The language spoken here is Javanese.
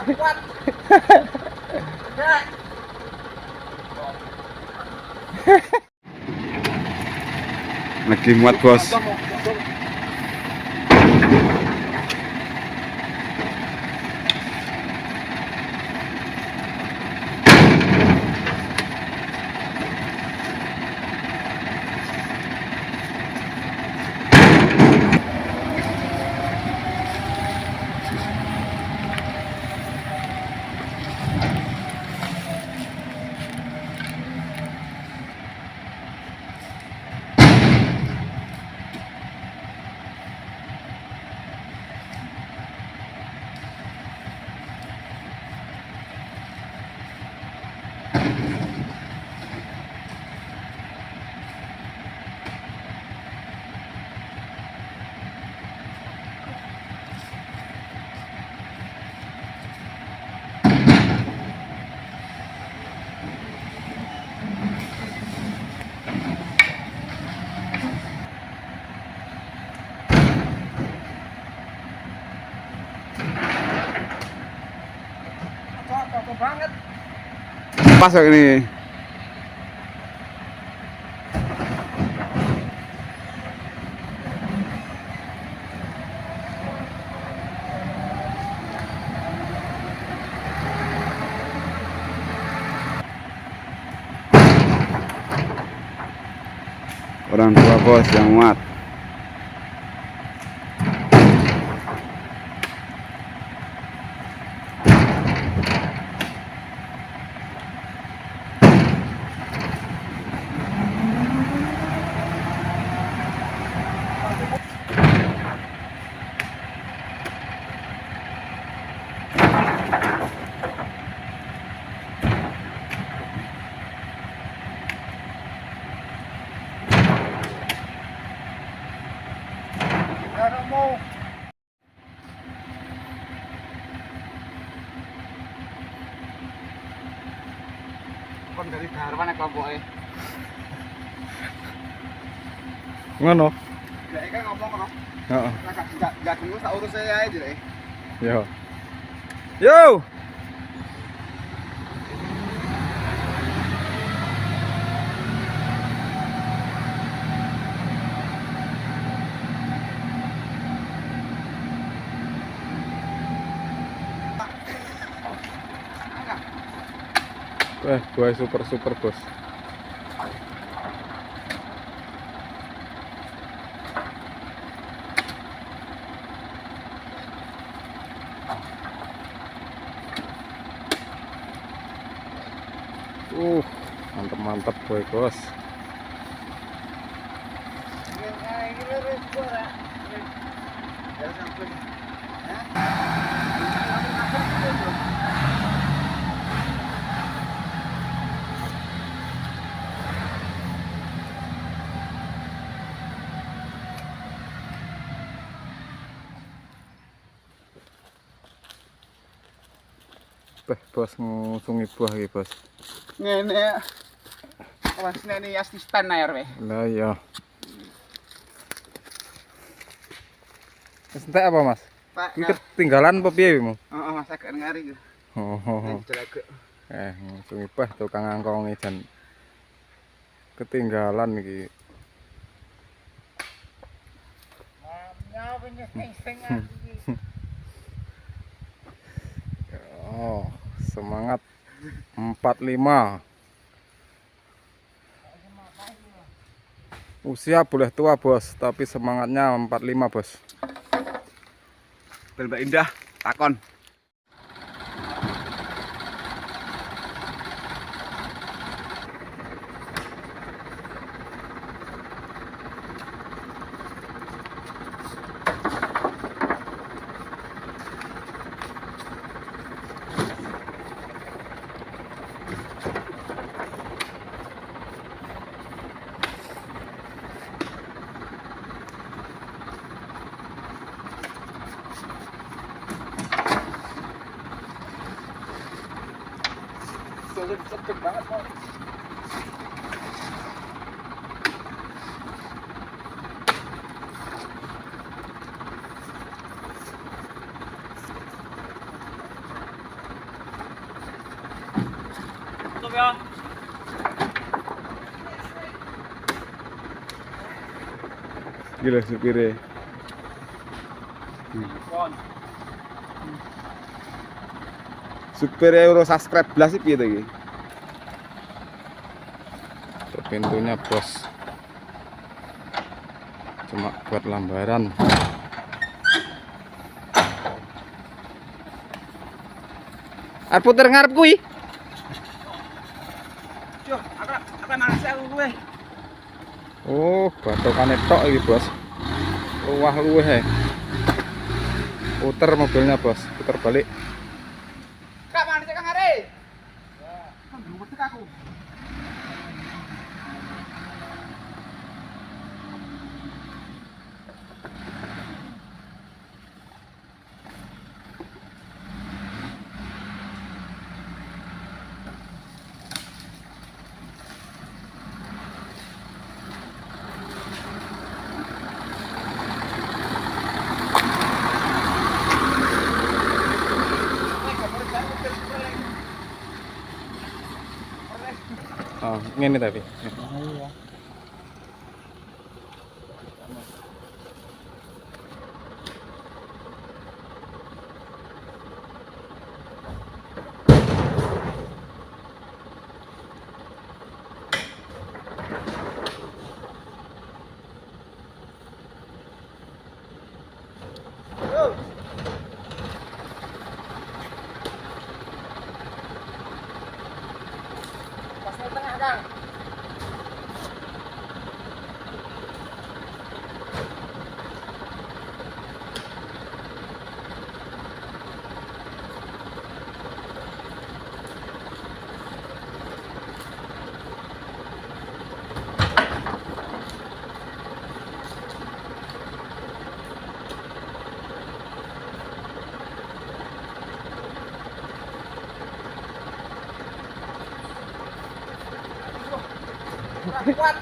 Kuat. Lagi muat bos. Banget. Pas ini. Orang tua bos yang muat. Mau. Kon dari garwan kelompoke. Ngono. Lek kan ngomong kono. Heeh. Lah gak gak tak urus saya ae jare. Yo. Yo. Buah super super bos. Mantep-mantep boy bos. Beh, bos ngusungi buah iki, bos. Ngene. Mas ngene asisten ae we. Lah iya. Wis entek apa, Mas? Pak. Iki ketinggalan apa piye mu? Heeh, Mas agak ngari iki. Oh. Ngusungi buah tukang angkonge jan ketinggalan iki. Oh, semangat 45. Usia boleh tua bos, tapi semangatnya 45 bos. Bel Mbak Indah, takon. Sedek banget kok. ya. Gila supire. Pon. Supire ora subscribe blas iki piye to iki? Tuh, pintunya bos. Cuma buat lambaran. Arep puter ngarep kuwi. Yo, aku males aku kowe. Oh, batokane tok iki, Bos. Luwah luwih e. Puter mobilnya, Bos. Puter balik. Kak, mangan cek Kang Are. Ya. Kan belum aku. Oh, ngene tapi. Iya. Pas tengah, Kang. Kuat.